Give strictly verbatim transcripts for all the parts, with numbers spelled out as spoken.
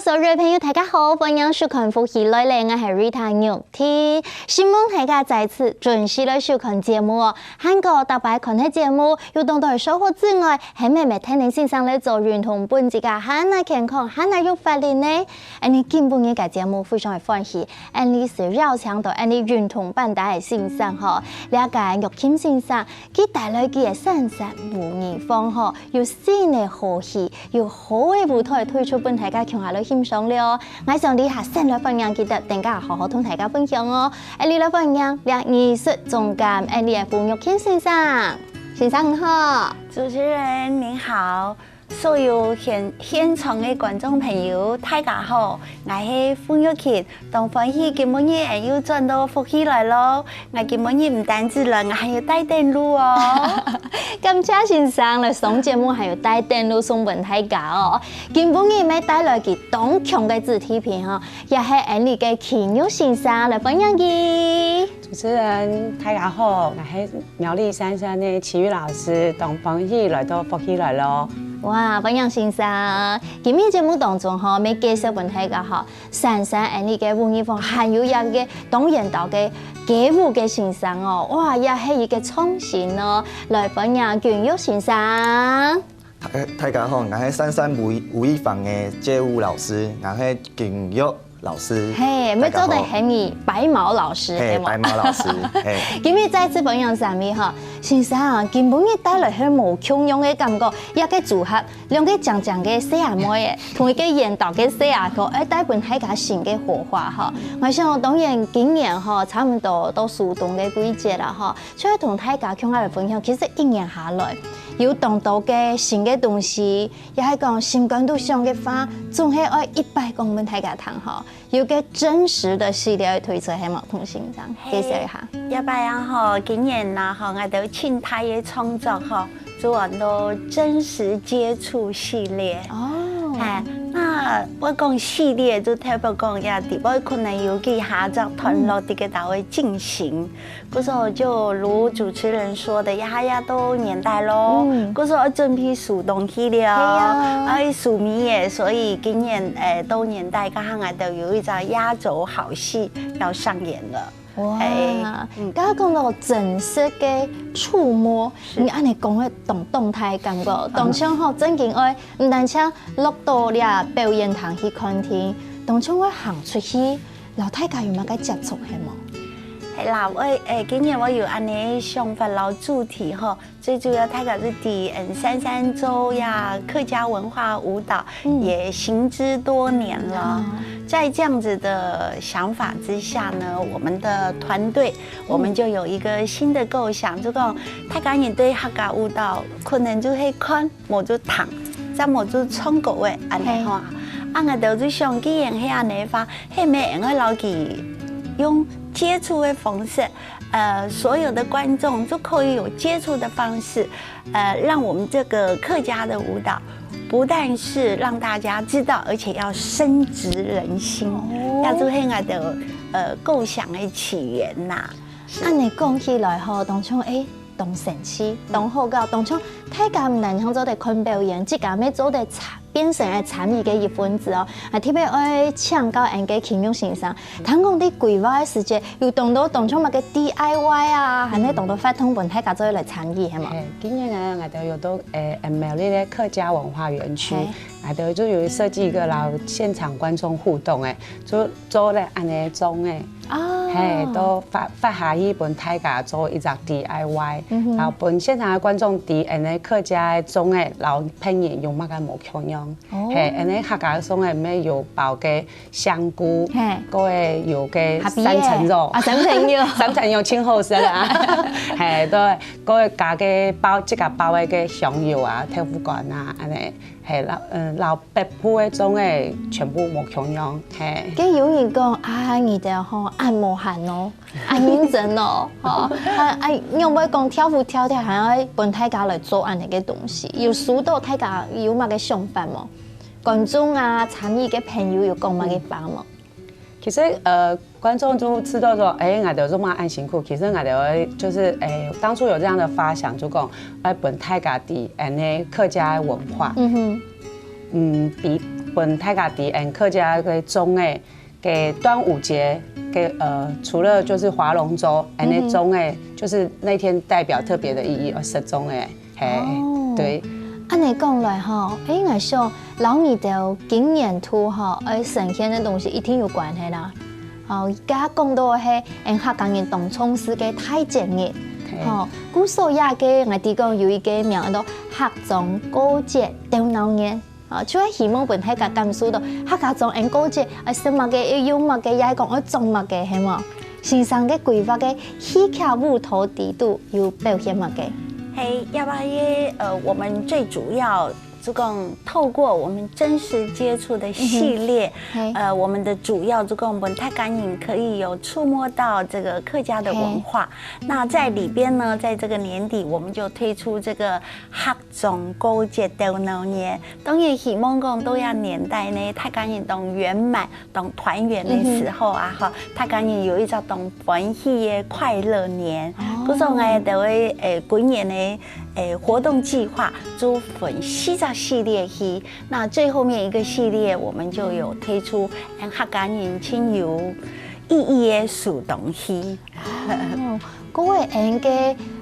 所有朋友，大家好，歡迎收看《福氣來了》，𠊎係Rita玉婷。承蒙大家再次準時來收看節目哦。還過逐擺看个節目，有當多个收穫之外，還乜乜聽聽先生來做運動，分自家還較健康，還較有活力呢。恁呢今晡日个節目非常个歡喜，恁呢係邀請到恁呢運動班底个先生吼，這個玉婷先生，佢帶來佢个三山武藝坊吼，有新个好戲， 有好个舞台推出分大家共下來欣賞了哦。𠊎想這下先來歡迎佢兜，等下好好同大家分享哦。恁呢來歡迎這藝術總監，恁呢个胡玉婷先生。先生你好。主持人您好，所有現現場个觀眾朋友，大家好，𠊎係胡玉婷。 當歡喜，今晡日𠊎又轉到福氣來了。𠊎今晡日毋單止來，𠊎還有帶等路哦。感謝先生來上節目，還有帶等路送分大家哦。今晡日乜帶來佢當強个子弟兵吼，也係𠊎俚个奇玉先生，來歡迎佢。主持人，大家好，𠊎係苗栗三山个奇玉老師，當歡喜來到福氣來了。哇，歡迎先生！今日節目當中吼，乜介紹分大家吼， 三山恁呢个武藝坊，還有一個當緣投个街舞个先生哦，哇，也係一個創新哦。來歡迎君玉先生。大大家好，𠊎係三山武武藝坊个街舞老師，𠊎係君玉老師。嘿，大家好。乜做得喊你白毛老師，嘿，係無？白毛老師，嘿。今日再次歡迎三位哈，先生啊，今晡日帶來係無共樣个感覺，一個組合 兩個靚靚个細阿妹仔，同一個緣投个細阿哥，愛帶分大家新个火花吼。𠊎想當然今年吼，差毋多到收冬个季節啦吼，就愛同大家共下來分享，其實一年下來，有當多个新个東西，也係講心肝肚想个話，總係愛一擺講分大家聽吼。 有個真實个系列推出，係無？同先生介紹一下。係，這擺啊吼，今年啊吼，𠊎兜盡大个創作吼，就安到真實接觸系列。哦。哎，該𠊎講系列，就代表講也底背可能有幾下隻段落，嗯。在該搭位進行。 故所就如主持人說的，這下也到年底咯，嗯。故所愛準備收冬去了，係啊。愛收尾耶，所以今年，誒，到年底，剛好𠊎兜有一隻壓軸好戲要上演了。哇，哎，嗯。剛剛講到真實个觸摸，是。你恁呢講个當動態感覺，嗯。當像吼，正經愛，毋單淨落到這表演廳去看定，當像愛行出去， 摎大家有麼个接觸，係無？係啦，𠊎，誒，今年𠊎有恁呢想法摎主題吼，最主要大家就知，嗯，三山做呀，客家文化舞蹈，嗯。也行之多年了。哦。在這樣子的想法之下呢，我們的團隊，嗯。我們就有一個新的構想，就講大家你對客家舞蹈可能就會看， 無就聽，再無就唱歌个，恁呢吼。嘿。啊，𠊎兜就想，既然係恁呢个話，係毋係應該摎佢用接觸个方式，呃，所有的觀眾就可以有接觸的方式，呃，讓我們這個客家的舞蹈，不但是讓大家知道，而且要深植人心，哦。這就係𠊎兜，呃，構想的起源啦。是。恁呢講起來吼，當像，誒， 當神奇，嗯。當好搞，當像大家毋單淨做得看表演，自家乜做得參，變成愛參與个一份子哦。啊，特別愛請教𠊎个奇玉先生，嗯。聽講在規劃个時節，有當多當像麼个D I Y啊，還係當多活動分大家做得來參與，係無？嘿，今年呢，𠊎兜有到，誒，苗栗个客家文化園區，嘿。𠊎兜就有設計一個摎現場觀眾互動个，就做了恁呢種个。 哦。嘿，都發，發下去分大家做一隻D I Y，嗯哼。然後分現場个觀眾知，恁呢客家个粽仔摎別人有麼个無共樣。哦。嘿，恁呢客家个粽仔乜有包个香菇，嘿。過後有个三層肉。下邊耶。啊，三層肉。三層肉盡好食啊。嘿，對，過後加个包，自家包个个香油啊、豆腐乾啊，恁呢。 嘿，摎，嗯，摎北部个粽仔全部無共樣，嘿。該有人講，啊，你兜吼，恁無閒哦，恁認真哦，吼，啊，啊，仰會講跳舞跳跳，還愛分大家來做恁呢个東西，有收到大家有麼个想法無？觀眾啊，參與个朋友有講麼个話無？ 其實，呃，觀眾就知道說，誒，𠊎兜做麼恁辛苦。其實𠊎兜个就是，誒，當初有這樣的發想，就講，愛分大家知，恁呢客家个文化。嗯哼。嗯，比，分大家知，嗯，客家个粽仔，个端午節，个呃，除了就是划龍舟，嗯哼。恁呢粽仔，就是那天代表特別的意義，呃，食粽仔，嘿，哦。對。恁呢講來吼，欸，𠊎想，摎你兜今年度吼，愛呈現个東西一定有關係啦。哦，頭先講到个係，嗯，客家人當重視个大節日，嘿。吼，故所這个𠊎知講有一个名叫做客庄過節鬥鬧熱。 哦，就係希望分大家感受到客家庄恁過節，愛食麼个，愛用麼个，也係講愛著麼个，係無？先生个規劃个戲劇舞蹈底肚有表現麼个？嘿，這擺个，呃，我們最主要就講透過我們真實接觸的系列，嗯哼。嘿。呃，我們的主要就講分大家人可以有觸摸到這個客家的文化。嘿。那在裡邊呢，在這個年底，我們就推出這個客庄過節鬥鬧熱。當然希望講到這年代呢，大家人當圓滿、當團圓个時候啊，嗯哼。吼，大家人有一隻當歡喜个快樂年。哦。故所𠊎兜个，呃，今年个，呃，活動計畫就分四隻系列去。那最後面一個系列，我們就有推出，嗯，客家人盡有意義个手動戲。 哦，各位，𠊎个，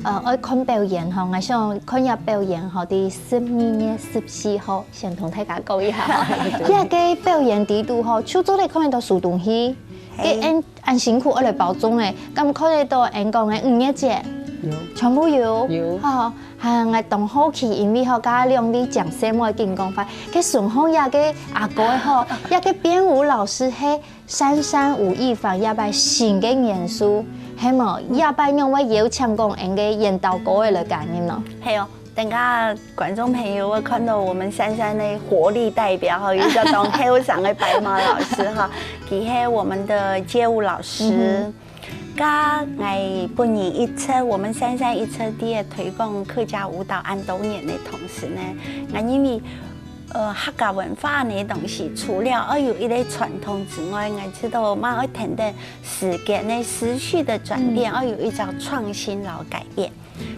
呃，愛看表演吼，𠊎想看這表演吼，在十二月十四號，先同大家講一下吼。對。這个表演底肚吼，就做得看得到手動戲，嘿。个恁，恁辛苦愛來包粽仔，敢看得到𠊎講个五月節？有。全部有。有。吼，還𠊎當好奇，因為吼，頭先兩位講細妹緊講話，个順風這个阿哥吼，這个編舞老師係 珊珊吳亦凡這擺新个元素，係無？這擺仰會邀請講𠊎个演導哥仔來加入呢？係哦，等下觀眾朋友會看到我們珊珊的活力代表哈，有一隻當後生个白馬老師哈，佢係我們的街舞老師。嗯哼。該𠊎本人一直，我們珊珊一直在推廣客家舞蹈恁多年的同時呢，𠊎因為 呃，客家文化呢東西，除了愛有一個傳統之外，𠊎知道嘛愛跈等時間个時序的轉變，嗯。愛有一隻創新摎改變。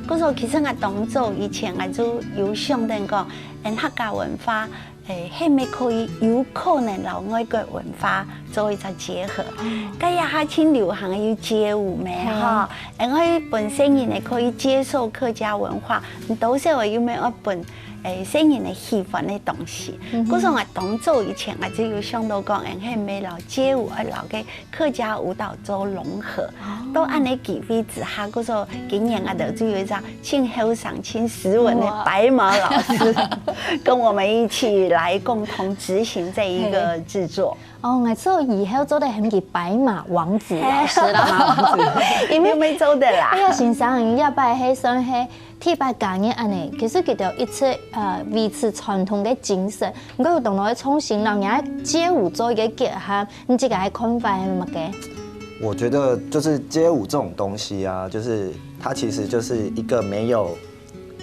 故所其實𠊎當早以前，𠊎就有想等講，嗯，客家文化，誒，係毋係可以有可能摎外國文化做一隻結合？哦。該這下盡流行个有街舞咩，嘿。吼，因為分細人仔可以接受客家文化，你多少會有咩愛分 誒，細人仔喜歡个東西。嗯哼。故所𠊎當早以前，𠊎就有想到講，誒，係毋係摎街舞，愛摎个客家舞蹈做融合。哦。到恁呢機會之下，故所今年𠊎兜就有一隻盡後生、盡斯文个白馬老師，哇。跟我們一起來共同執行這一個製作。嘿。 哦，𠊎做以後做得喊佢白馬王子老師啦。白馬王子。因為你有沒有做得啦？哎呀，先生，你這擺係算係特別加入恁呢，其實佢兜一直，呃，維持傳統个精神，毋過有當多个創新，摎人家街舞做一個結合，你自家个看法係麼个？我覺得就是街舞這種東西啊，就是它其實就是一個沒有，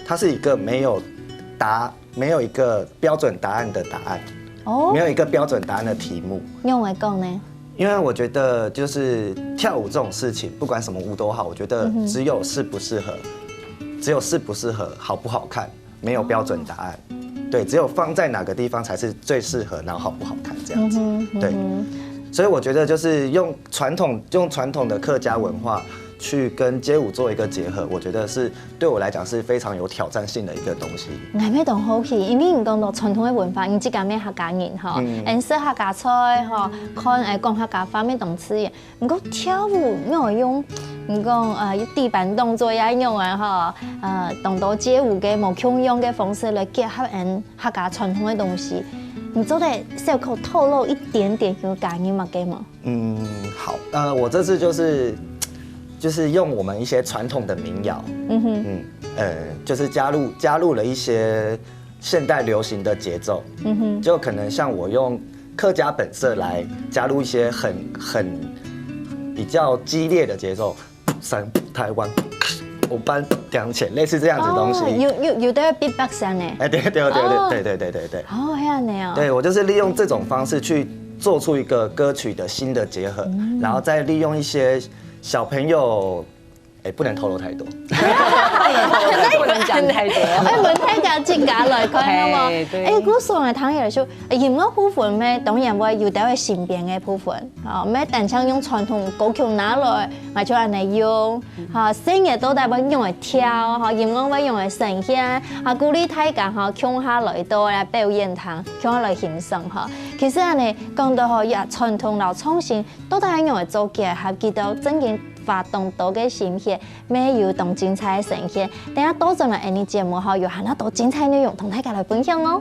它是一個沒有答，沒有一個標準答案的答案，哦。沒有一個標準答案的題目。仰會講呢？因為我覺得就是跳舞這種事情，不管什麼舞都好，我覺得嗯哼。只有適不適合，只有適不適合，好不好看，沒有標準答案。對，只有放在哪個地方才是最適合，然後好不好看這樣子。嗯哼，對。嗯哼。所以我覺得就是用傳統，用傳統的客家文化去跟街舞做一個結合，我覺得是對我來講是非常有挑戰性的一個東西。𠊎乜當好奇，因為你講到傳統个文化，你自家乜客家人吼，嗯。𠊎食客家菜吼，看，誒，講客家話乜當自然。毋過跳舞仰會用，你講，呃，地板動作也用啊吼，呃，當多街舞个無共樣个方式來結合𠊎客家傳統个東西。你做得小可透露一點點有加入麼个無？ 嗯，好，呃，我這次就是，就是用我們一些傳統的民謠，嗯哼。嗯，呃，就是加入，加入了一些現代流行的節奏，嗯哼。就可能像我用客家本色來加入一些很，很比較激烈的節奏，三台灣，我班兩千，類似這樣子的東西。哦，有，有，有的beatbox呢。哎，對，對，對，對，哦。對，對，對，對，對。哦，這樣的哦。對，我就是利用這種方式去做出一個歌曲的新的結合，嗯。然後再利用一些小朋友，哎，不能透露太多。哎不能讲太多。哎，問大家自家來看，好無？嘿，對。哎，故所呢，當然就，音樂部分咩，當然會有兜个新編个部分，哦，咩單淨用傳統歌曲拿來，𠊎就恁樣用，哈，細人到底會用來跳，哈，音樂會用來呈現，哈，鼓勵大家哈，共下來到來表演廳，共下來欣賞哈。其實恁樣講到吼，也傳統摎創新，到底愛用來做結合，佢兜正經花當多个心血， 乜有當精彩个呈現。等下倒轉來𠊎俚節目吼，有還較多精彩內容同大家來分享哦。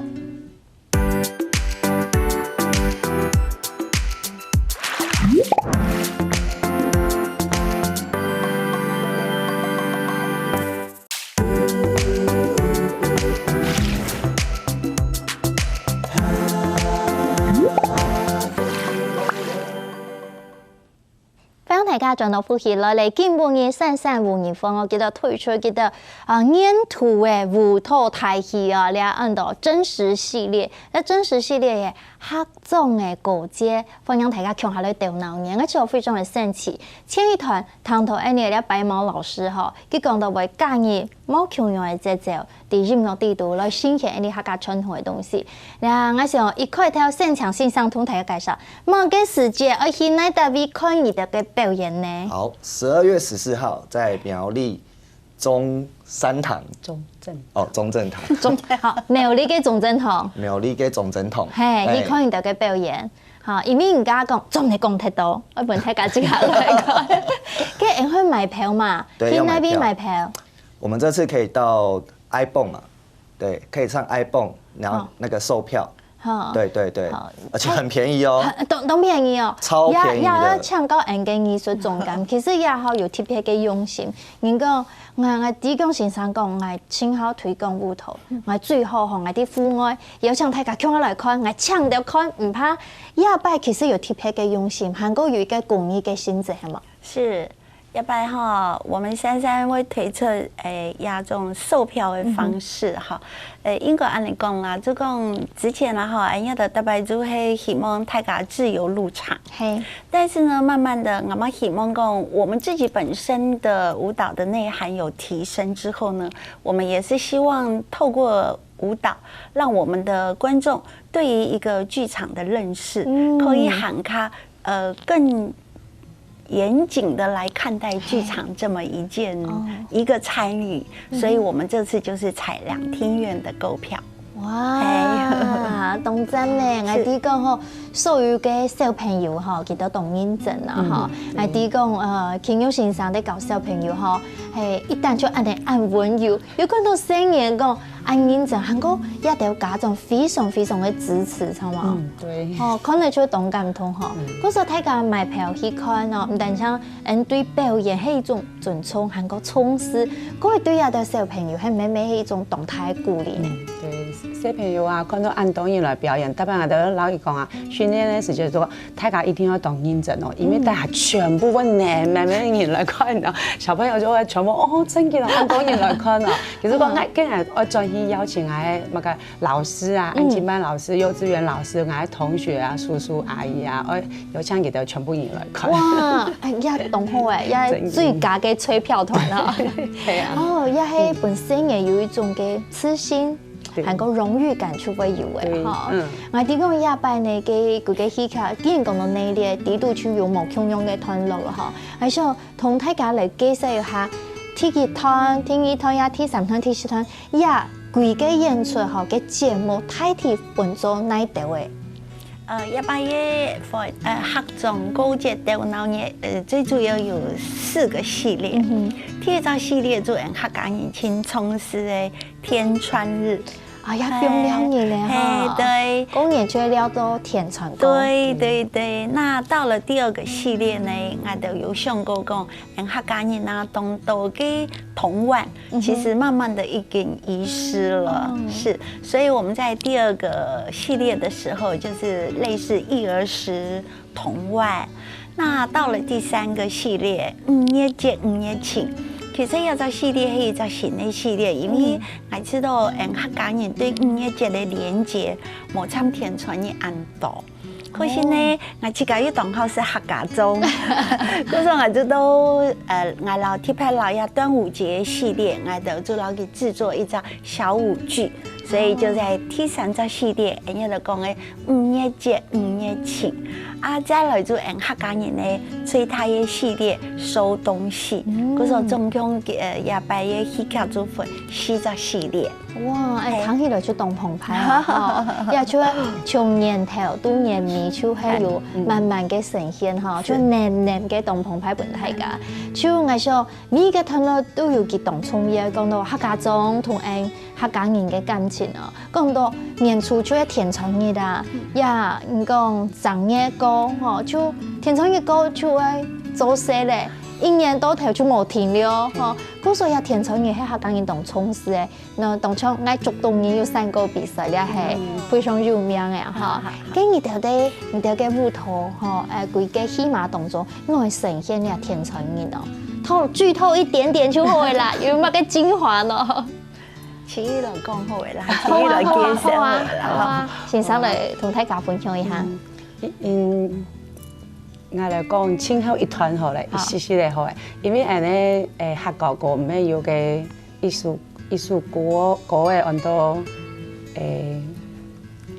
歡迎大家轉到福氣來了，今晡日閃閃有人歡哦，佢兜推出佢兜啊，黏土个舞蹈大戲哦，這安到真實系列。該真實系列个客庄个過節，歡迎大家共下來鬥鬧熱，𠊎就非常个生趣。前一段聽到恁樣个白毛老師吼，佢講到會加入無共樣个節奏， 在音樂裡肚來呈現𠊎俚客家傳統个東西。那𠊎想一開頭先請先生同大家介紹，麼个時節愛去哪搭位看你兜个表演呢？好，十二月十四號在苗栗中山堂，中正哦，中正堂，中好，苗栗个中正堂，苗栗个中正堂，嘿，哎去看你兜个表演。好，因為人家講，做毋得講忒多，愛分大家自家來看。該會買票嘛？對去哪位要買票買票？我们这次可以到 iPhone 嘛，对，可以上 iPhone，然后那个售票，哈，对对对好，而且很便宜哦。很都都便宜哦，超便宜的也也要搶到恁个藝術總監，其實也好有特別个用心。人講，𠊎𠊎知講先生講，𠊎盡好推廣舞蹈，𠊎最好吼，𠊎在戶外邀請大家共下來看，𠊎搶到看，毋怕。這擺其實有特別个用心，還過有一個公益个性質，係無？是，這擺哈，我們珊珊會推出誒這種售票的方式哈，呃，應該恁樣講啦，就講之前啦哈，哎呀的大白就會希望大家自由入場，嘿，但是呢，慢慢的，我們希望講我們自己本身的舞蹈的內涵有提升之後呢，我們也是希望透過舞蹈，讓我們的觀眾對於一個劇場的認識，可以涵蓋呃更严谨的来看待剧场这么一件、一个参与，所以我们这次就是采两厅院的购票。哇，當讚呢！𠊎知講吼，所有个小朋友吼，佢兜當認真啊吼。𠊎知講，呃，乾佑先生在教小朋友吼，嘿，一旦就恁樣恁溫柔，有看到細人講恁認真，還過這兜家長非常非常个支持，知無？嗯，對。哦，看了就當感動吼。故所大家買票去看哦，毋單淨嗯對表演係一種尊重，還過重視，過對這兜小朋友係乜乜係一種當大个鼓勵呢。對，小朋友啊，看到恁多人來表演，特別𠊎兜老師講啊，訓練个時節說，大家一定要當認真哦，因為大家全部會黏黏个人來看的，小朋友就會全部哦，真个恁多人來看哦。其實講，𠊎今日愛轉去邀請𠊎个那個老師啊，安親班老師、幼稚園老師，𠊎个同學啊、叔叔阿姨啊，愛邀請佢兜全部人來看。哇，哎呀，當好哎，也最佳个催票團啊。對啊。哦，也係本身也有一種个自信，對還過榮譽感就會有哎對哈。嗯𠊎知講這擺呢，个這個戲劇，既然講到內裡，底肚就有無共樣个段落了哈，還想同大家來介紹一下第一段、第二段呀、第三段、第四段，這幾個演出吼，个節目大體分做哪兜个？呃，這擺个呃客庄過節鬥鬧熱，呃，最主要有四个系列。第一个系列就係客家人盡重視个天穿日。啊，也放尞日了哈。嘿，對。過年就會尞到天穿光。對對對，那到了第二个系列呢，𠊎兜有想過講，嗯，客家人啊，當多个童玩，其實慢慢的已經遺失了，是，所以我們在第二个系列的時候，就是類似育兒時童玩。那到了第三个系列，五月節五月情，其實這隻系列係一隻新个系列，因為𠊎知道，嗯，客家人對五月節个連結無像天穿日恁多。可是呢，𠊎自家又當好食客家粽，故所𠊎就到，呃，𠊎摎特別摎這端午節系列，𠊎就就摎佢製作一隻小舞劇，所以就在第三隻系列，𠊎就講个五月節、五月情。啊，再來就𠊎客家人个最大个系列收東西，故所總共，呃，這擺个戲劇就分四隻系列。哇，哎，聽起來就當澎湃啊！吼，也就係從年頭到年尾，就係有滿滿个呈現吼，就年年个當澎湃分大家。就𠊎想，每一個段落都有佢當重要，講到客家粽同𠊎客家人个感情哦。 講到年初就係天穿日啊，也你講正月過吼，就天穿日過就愛做事咧，一年到頭就無停了吼。故所以天穿日係客家人當重視个，那當像𠊎竹東人有山歌比賽，這係非常有名个吼。該你兜个你兜个舞蹈吼，呃，歸個戲碼當中，愛呈現這天穿日哦。透劇透一點點就好了啦，有麼个精華呢？ 請你來講好了啦，請你來介紹好了啦。好啊，好啊，先生來同大家分享一下。嗯，𠊎來講最後一段好了，一息息仔好了，因為恁呢，誒，客家歌毋係有个一首一首歌，歌仔安到，誒，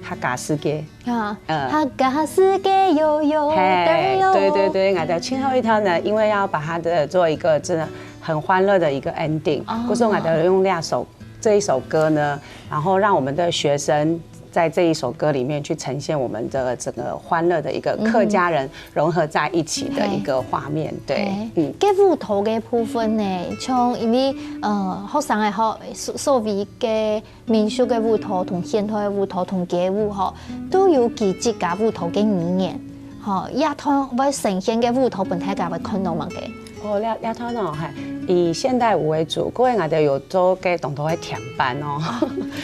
客家世界。啊，客家世界有有，嘿，對對對，𠊎兜最後一段呢，因為要把它的做一個真的很歡樂的一個 ending，故所𠊎兜用這首這一首歌呢，然後讓我們的學生在這一首歌裡面去呈現我們的整個歡樂的一個客家人融合在一起的一個畫面。對，嗯，該舞蹈个部分呢，像因為呃學生个吼，所所謂个民俗个舞蹈同現代个舞蹈同街舞吼，都有佢自家舞蹈个語言。 吼，這段會呈現个舞蹈分大家會看到麼个？哦，這這段哦，係以現代舞為主，過後𠊎兜有做个當多个甜粄哦。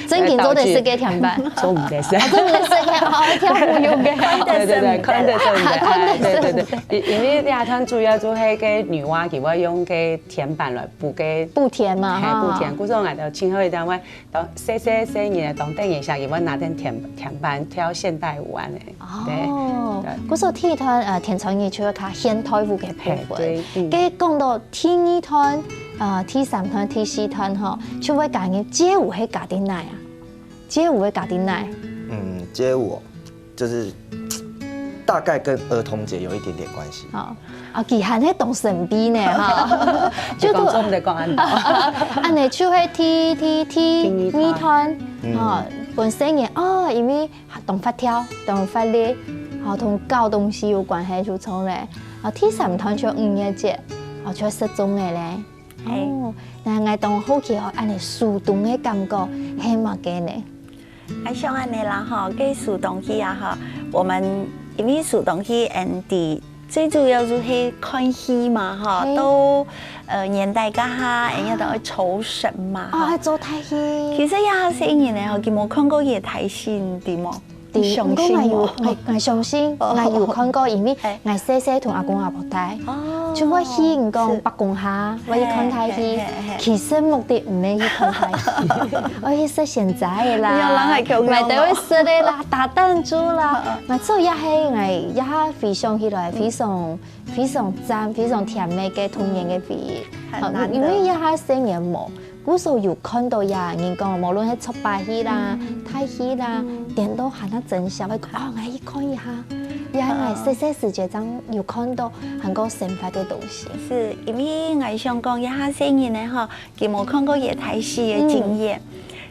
正經做得食个甜粄，做毋得食，做毋得食个，哦，跳舞用个，對對對，看得見的，哎，對對對，因因為這段主要就係个女媧佢會用个甜粄來補个補甜嘛，嘿，補甜，故所𠊎兜盡後一段會 當細細細人仔當得人惜，佢會拿等甜甜粄跳現代舞恁呢。哦，故所第一段呃天穿日就係較現代舞个部分。該講到第二段、呃第三段、第四段吼，就會加入街舞係加在哪啊？街舞會加在哪？嗯，街舞哦， 就是大概跟兒童節有一點點關係。好，啊，佢還係當神秘呢哈。就講做毋得講恁多。恁呢就係第第第二段，吼，分細人哦，因為當活跳，當活力，吼，同搞東西有關係就著咧。啊，第三段就五月節，哦，就食粽仔咧。哦，該𠊎當好奇哦，恁呢收冬个感覺係麼个呢？ 啊，像恁呢啦吼，該收冬戲啊吼，我們因為收冬戲，𠊎兜最主要就係看戲嘛吼，到呃年代該下，𠊎兜愛酬神嘛吼。哦，愛做大戲。其實這下細人仔吼，佢無看過這大戲，你知無？你相信無？𠊎𠊎相信，𠊎有看過，因為𠊎細細同阿公阿婆戴，就會去人講伯公下，會去看大戲。 其實目的毋係去看大戲，愛去食仙齋个啦。你有人還共樣哦。買得會食个啦，打彈珠啦。𠊎做也係，𠊎也回想起來非常非常讚、非常甜美个童年个回憶。很難得。因為也係細人無，故所有看到呀，人講無論係嗳把戲啦、大戲啦，顛倒還較珍惜，會講哦，𠊎去看一下。也係𠊎細細時節正有看到還過生活个東西。是，因為𠊎想講，這下細人仔吼， 佢無看過這大戲个經驗。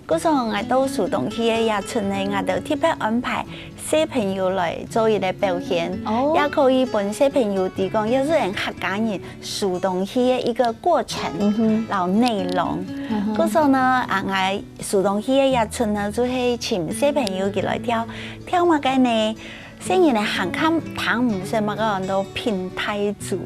故所𠊎到收冬戲个這陣呢，𠊎兜特別安排細朋友來做一個表演，也可以分細朋友知講，這係𠊎客家人收冬戲个一個過程，摎內容。故所呢，啊，𠊎收冬戲个這陣呢，就係請細朋友佢來跳，跳麼个呢？ 細人仔還較聽毋識麼个安到拚大竹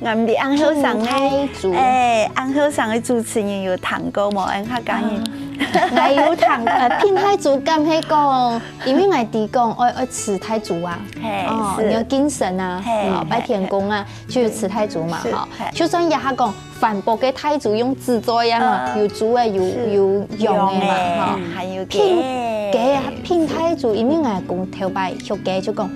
，𠊎毋知恁後生个，拚大竹。欸，恁後生个主持人有聽過無？𠊎客家人，𠊎有聽，呃，拚太子敢係講，因為𠊎知講愛，愛辭太子啊，係，哦，係。你愛敬神啊，係，哦，拜天公啊，就辭太子嘛，係，吼。係。就算這下講反駁个太子用紙做樣啊，呃，有豬个，有，係。有羊个嘛，羊个，吼。還有雞。拚，雞啊，拚太子，因為𠊎講頭擺畜雞就講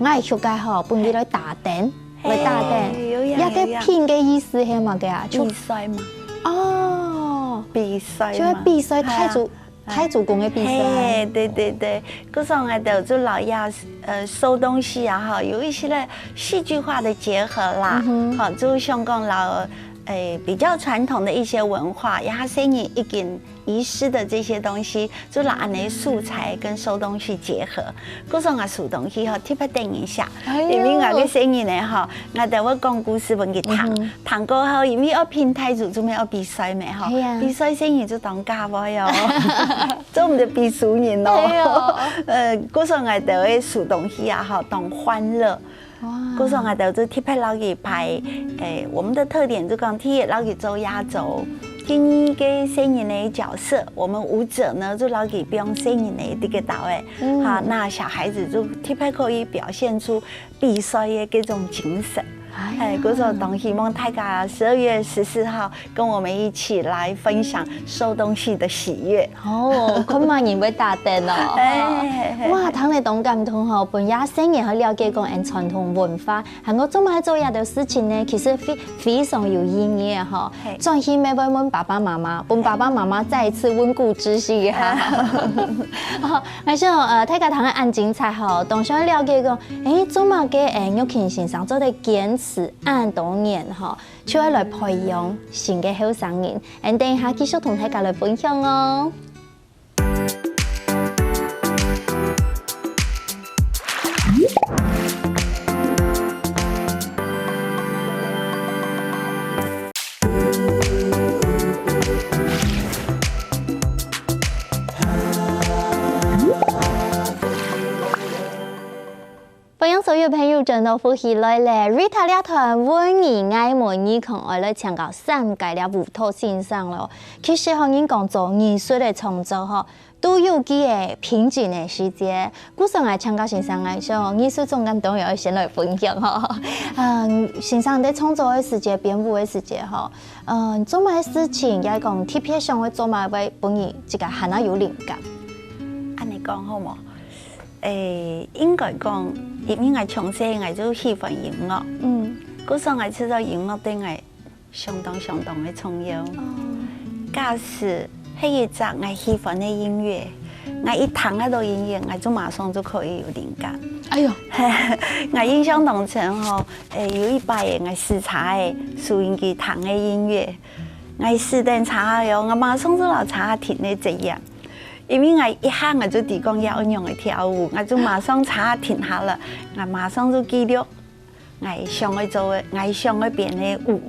，𠊎畜雞吼，分佢來打等。 會打等。係，有影，這个拚个意思係麼个啊？就比賽嘛。哦，比賽嘛。就係比賽，係啊。太子，太子公个比賽。係，對對對，故所𠊎兜就摎這，呃，收東西啊，哈，有一些个戲劇化的結合啦。嗯哼。好，就像講摎，誒，比較傳統的一些文化，這下細人已經 遺失的這些東西，就摎恁呢素材跟收東西結合。故所𠊎收東西吼，特別得人惜，哎喲。因為𠊎个細人仔吼，𠊎兜會講故事分佢聽，嗯哼。聽過後，因為愛拚太子，做麼愛比賽咩吼？係啊。比賽細人就當加分哦，做毋得比輸人哦。哎喲。呃，故所𠊎兜个收東西啊，吼，當歡樂。 哇。故所𠊎兜就特別摎佢排，誒，我們的特點就講，第一摎佢做壓軸，第二个細人仔个角色，我們舞者呢就摎佢放細人仔个這个島誒，嗯。哈，那小孩子就特別可以表現出比賽个這種精神。哎呀。哎，故所當希望大家十二月十四號 跟我們一起來分享收東西的喜悅。哦，看麼人會打等哦。哎，哇，聽了當感動吼，分這細人好了解講，恩傳統文化，還過做麼做這兜事情呢？其實非，非常有意義吼。嘿。轉去乜會問爸爸媽媽，分爸爸媽媽再一次溫故知新一下。哦，還是，呃，大家談个恁精彩吼，當想了解講，誒，做麼个，誒，玉琴先生做得堅持恁多年吼， 就愛來培養新个後生人。俺等一下繼續同大家來分享哦。歡迎所有朋友轉到福氣來了，Rita這段問你，𠊎問你，看愛來請教三个這舞蹈先生咯。其實吼，人講做藝術个創作吼，都有佢个瓶頸个時節。故所𠊎請教先生，𠊎想藝術總監當然愛先來分享吼。嗯，先生在創作个時節，編舞个時節吼，嗯，做麼个事情，也講特別想愛做麼个，會分你自家還較有靈感？恁呢講好無？ 誒，應該講，因為𠊎從細𠊎就喜歡音樂，嗯。故所𠊎知道音樂對𠊎相當相當个重要。哦。假使係一隻𠊎喜歡个音樂，𠊎一聽該兜音樂，𠊎就馬上就可以有靈感。哎喲。𠊎印象當深吼，誒，有一擺誒，𠊎駛車誒，收音機聽个音樂，𠊎駛等車下哦，𠊎馬上就摎車下停个職業。 因為𠊎一下𠊎就知講愛仰仔跳舞，𠊎就馬上車停下了，𠊎馬上就記錄𠊎想愛做个，𠊎想愛編个舞。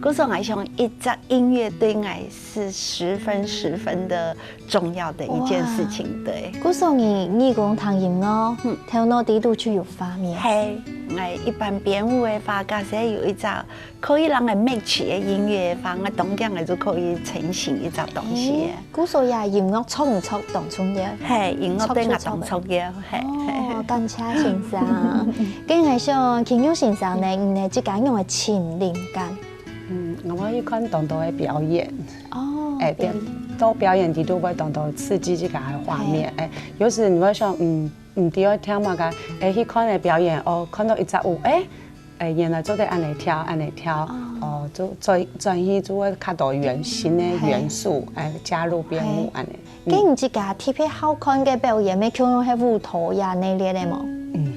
故所𠊎想一隻音樂對𠊎是十分十分的重要的一件事情，哇。對。故所你，你講聽音樂，嗯。頭腦底肚就有畫面。係，𠊎一般編舞个話，假使有一隻 可以讓𠊎match个音樂个話，𠊎當然𠊎就可以成型一隻東西。誒，故所呀，音樂著毋著當重要？係，音樂對𠊎當重要，係。哦，感謝先生。該𠊎想，請問先生呢，你呢自家仰仔尋靈感？嗯，𠊎會去看當多个表演。哦，誒，表，表演。在表演裡肚會當多刺激自家个畫面。係。誒，有時你會想，嗯，毋知愛跳麼个，誒，去看个表演，哦，看到一隻舞，誒， 誒，原來做得恁呢跳，恁呢跳，哦。哦，就轉，轉去就會較多元，新个元素，誒，加入編舞恁呢。係。嗯。該你自家特別好看个表演，乜共樣係舞蹈呀，那類个無？嗯。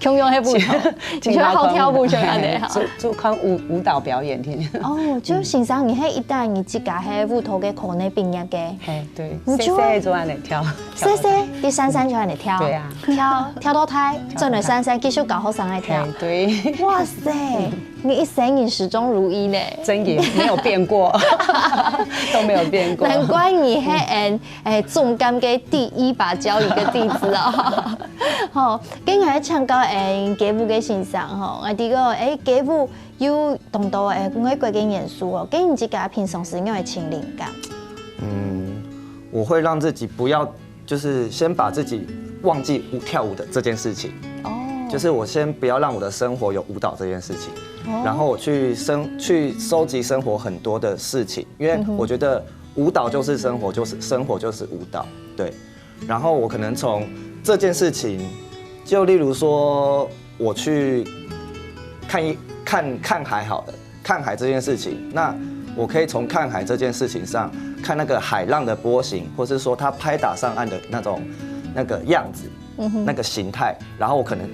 共樣係舞蹈，你就好跳舞就恁呢哈。就，就看舞，舞蹈表演天。哦，就先生，你係一旦你自家係舞蹈个科系畢業个。係，對，你就會細細就恁呢跳。 細細，在山山就恁呢跳，對啊。跳，跳到大，轉來山山繼續教學生來跳。嘿，對。哇塞，你一生人始終如一呢。真的沒有變過，都沒有變過。難怪你係，嗯，誒，總監个第一把交椅个弟子哦。好，今日請教，誒，街舞个先生吼，𠊎知講，誒，街舞 有當多誒外國个元素哦，該你自家平常時仰會尋靈感？嗯，我会让自己不要，就是先把自己忘记舞跳舞的这件事情，哦，就是我先不要让我的生活有舞蹈这件事情，哦，然后我去生去收集生活很多的事情，因为我觉得舞蹈就是生活，就是生活就是舞蹈，对。然后我可能从这件事情，就例如说我去看一看看海好了，看海这件事情，那我可以从看海这件事情上看那个海浪的波形，或是说它拍打上岸的那种那个样子，那个形态，然后我可能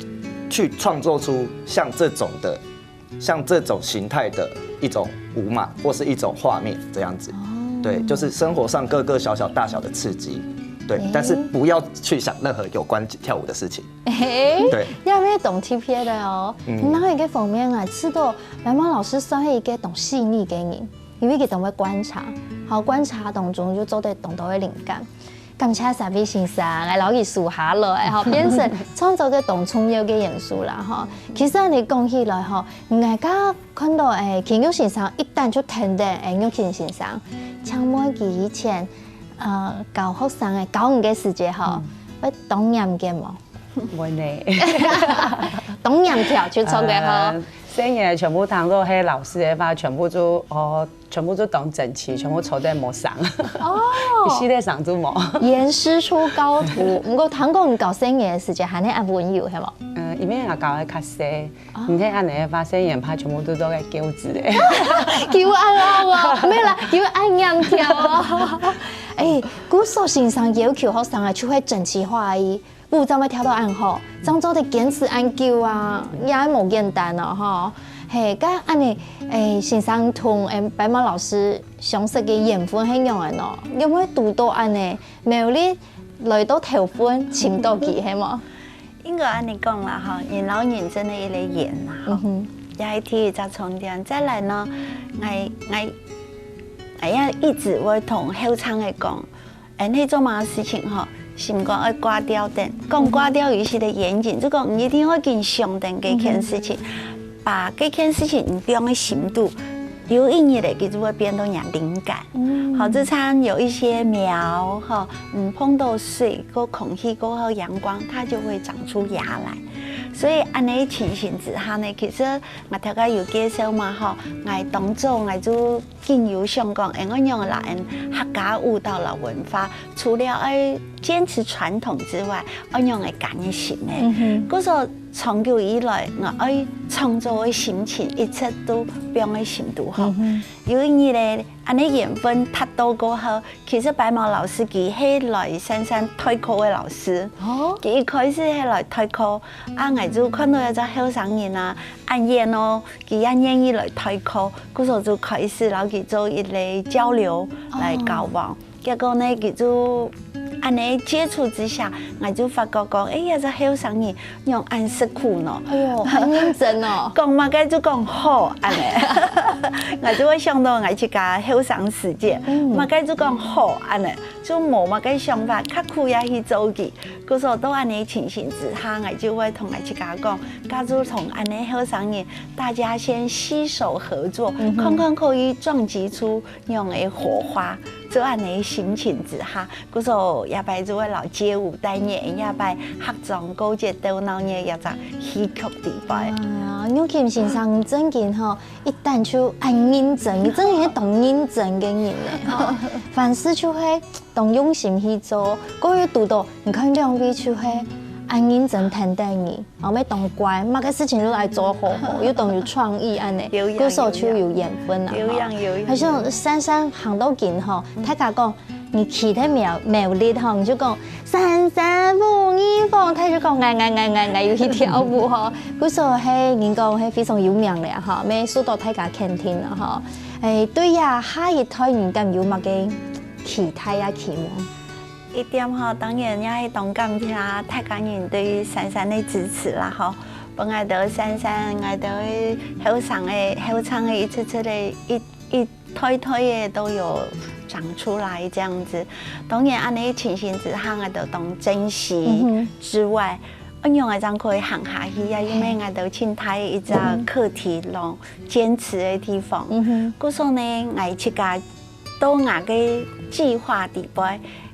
去创作出像这种的，像这种形态的一种舞码，或是一种画面这样子。对，就是生活上各个小小大小的刺激，对，但是不要去想任何有关跳舞的事情。哎，对，你还没懂 T P A 的哦。嗯，那一个方面啊，知道白毛老师算是一个懂细腻的人，因为佢懂得观察，好观察当中就做得懂得灵感。感谢三位先生，来老师数下了，哎，好，变成创作个当重要个元素啦，哈。其实你讲起来哈，大家看到哎，金玉先生一旦就听到哎，玉琴先生，请问佢以前呃教学生哎，教你个时节哈，会当严格无？ 会呢。当然跳就错个哈。呃，所以呢，全部当做係老师个話，全部就哦，全部就當整齐，全部坐在模上。哦，一系列上就无。严师出高徒，不过听讲你教生个时节，还能按文有，系无？嗯，因为我教个较细，你看按呢发现，也怕全部都都在狗子哎。狗按啊，没有啦，狗按样跳哦。哎，古时先生要求学生啊，就会整齐划一。 舞正會跳到恁好，正做得堅持恁久啊，也無簡單哦吼。嘿，該恁呢，誒，先生同誒白毛老師相識个緣分係仰般哦？有無堵到恁呢，苗栗來到頭份，尋到佢係無？應該恁呢講啦吼，人摎人真个一個緣啦吼。嗯哼。也係第一隻重點。再來呢，𠊎𠊎𠊎也一直會同後生个講， 恁呢做麼个事情吼，心肝愛掛吊等。講掛吊有一息个嚴謹，就講你一定愛緊想等該件事情，把該件事情你放在心肚，有一日咧，佢就會變到你个靈感。好，就像有一些苗吼，嗯，碰到水、過空氣、過後陽光，它就會長出芽來。所以恁呢情形之下呢，其實𠊎頭先有介紹嘛吼，𠊎當早𠊎就 緊有想講，誒，𠊎仰會摎𠊎客家舞蹈摎文化，除了愛堅持傳統之外，愛仰會加入新个。嗯哼。故所長久以來，𠊎愛創作个心情一直都放在心肚吼。嗯哼。有一日咧，恁呢緣分達到過後，其實白毛老師佢係來姍姍代課个老師。哦。佢一開始係來代課，啊，𠊎就看到一隻後生人啊，恁緣哦， 佢也願意來代課，故所就開始摎佢做一個交流來交往。結果呢，佢就恁呢接觸之下，𠊎就發覺講，誒，這隻後生人仰恁食苦呢。哎喲，恁認真哦。講麼个就講好恁呢。𠊎就會想到𠊎自家後生時節，嗯。麼个就講好恁呢，就無麼个想法，較苦也去做佢。 故所到恁呢情形之下，𠊎就會同𠊎自家講，假如同恁呢後生人，大家先攜手合作，嗯哼。看看可以撞擊出仰个火花。做恁呢心情之下，故所這擺就會摎街舞帶你，這擺客庄過節鬥鬧熱這隻戲曲禮拜。哇，玉琴先生正經吼，一旦就恁認真，你正經係當認真个人咧吼。凡事就會 當用心去做，過又堵到，你看兩位就係恁認真等待你，後尾當乖，麼个事情都來做好好，又當有創意恁呢，有樣故所就有緣分啦，有樣有樣。好像姍姍行到近吼，大家講你去到苗苗栗吼，你就講姍姍舞二房，佢就講𠊎𠊎𠊎𠊎𠊎又去跳舞吼，故所係人講係非常有名咧吼，乜受到大家肯定啦吼。誒，對呀，下一代人敢有麼个 期待也期望。一點吼，當然也係當感謝大家人對姍姍个支持啦吼。分𠊎兜姍姍，𠊎兜後生个後生个一出出个一一代代个都有長出來這樣子。當然，恁呢情形之下，𠊎兜當珍惜之外，仰仔正可以行下去啊？因為𠊎兜盡大一隻課題咯，堅持个地方。故所呢，𠊎自家到𠊎个計畫底背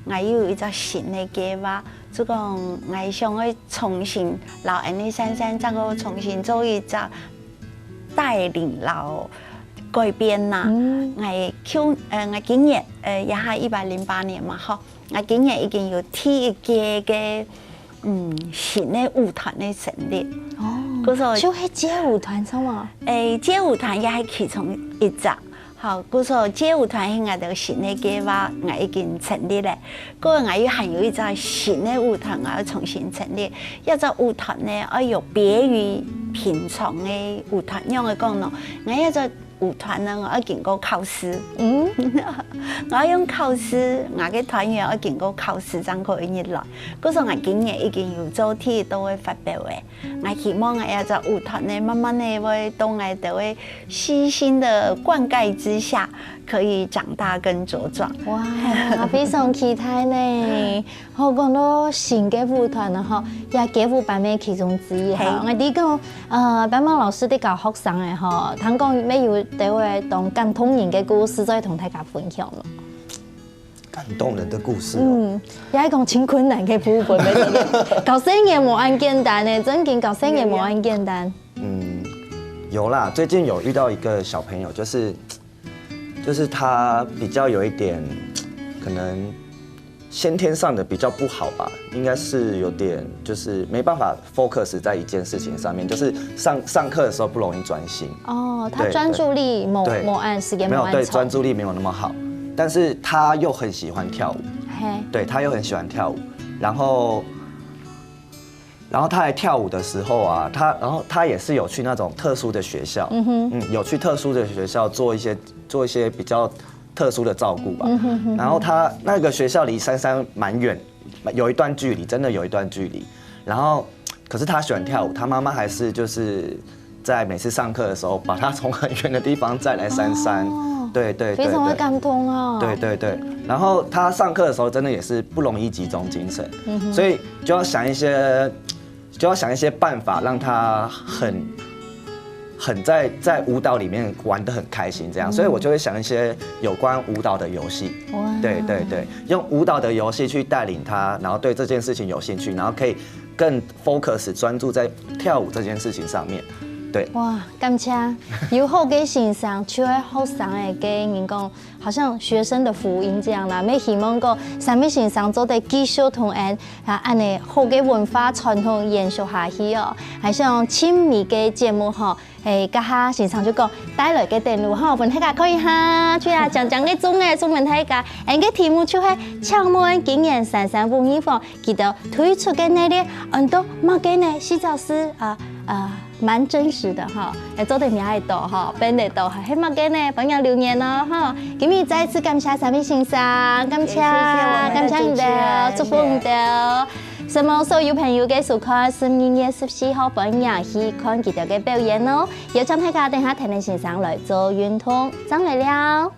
，𠊎又有一隻新个計畫，就講𠊎想愛重新摎𫣆俚珊珊再過重新做一隻帶領摎改變啦。嗯。𠊎舊，呃，𠊎今年，呃，這下一百零八年嘛，吼，𠊎今年已經有第一屆个，嗯，新个舞團个成立。哦，故所就係街舞團，著無？誒，街舞團也係其中一隻。 好，故所街舞團係𠊎兜新个計畫，𠊎已經成立了。故𠊎又還有一隻新个舞團，𠊎愛重新成立。這隻舞團呢，愛有別於平常个舞團，仰仔講呢？𠊎這隻舞團呢，𠊎愛經過考試。嗯。𠊎愛用考試，𠊎个團員愛經過考試正可以入來。故所𠊎今年已經有做第一到个發表了。 𠊎希望𠊎這隻舞團呢，慢慢个會到𠊎兜个悉心的灌溉之下，可以長大跟茁壯。哇，非常期待呢！好，講到新个舞團啊，吼，這街舞班个其中之一哈。嘿。𠊎知講，呃，斑馬老師在教學生个吼，聽講乜有兜个當感動人个故事，再同大家分享咯。 感動人的故事哦。嗯，也係講盡困難个部分，對不對？教細人無恁簡單呢，正經教細人無恁簡單。嗯，有啦，最近有遇到一個小朋友，就是，就是他比較有一點，可能先天上的比較不好吧，應該是有點，就是沒辦法 focus 在一件事情上面，就是上，上課的時候不容易專心。哦，他專注力無，對，對。無恁，時間無恁長。沒有，對，專注力沒有那麼好，但是他又很喜歡跳舞。嘿。對，他又很喜歡跳舞，然後，然後他來跳舞的時候啊，他，然後他也是有去那種特殊的學校，嗯哼。嗯，有去特殊的學校做一些，做一些比較特殊的照顧吧。嗯哼哼哼。然後他那個學校離珊珊蠻遠，有一段距離，真的有一段距離。然後，可是他喜歡跳舞，他媽媽還是就是在每次上課的時候，把他從很遠的地方載來珊珊。哦。對，對，對，非常的感動哦。對，對，對。然後他上課的時候真的也是不容易集中精神，嗯哼。所以就要想一些，就要想一些辦法，讓他很，很在，在舞蹈裡面玩得很開心，這樣。嗯。所以我就會想一些有關舞蹈的遊戲。哇。對，對，對，用舞蹈的遊戲去帶領他，然後對這件事情有興趣，然後可以更 focus 專注在跳舞這件事情上面。對。哇，感謝！有好个先生，就係學生个，个人講，好像學生的福音這樣啦。乜希望講，三位先生做得繼續同𫣆啊，恁呢好个文化傳統延續下去哦。還像盡美个節目吼， 嘿，這下先生就講，帶來个等路吼，分大家看一下，就啊，靚靚个粽仔送分大家。𫣆个題目就係請問今年三三五二房，佢兜推出个系列，安到麼个呢？四隻字啊，呃，蠻真實的吼，誒，做得名會到吼，變得到，係麼个呢？歡迎留言哦吼。今日再次感謝三位先生，感謝，謝謝我們的主持人，感謝你兜，祝福你兜。謝謝。承蒙所有朋友个收看，十二月十四號歡迎去看佢兜个表演哦。 邀請大家等下跈等先生來做運動，正來尞。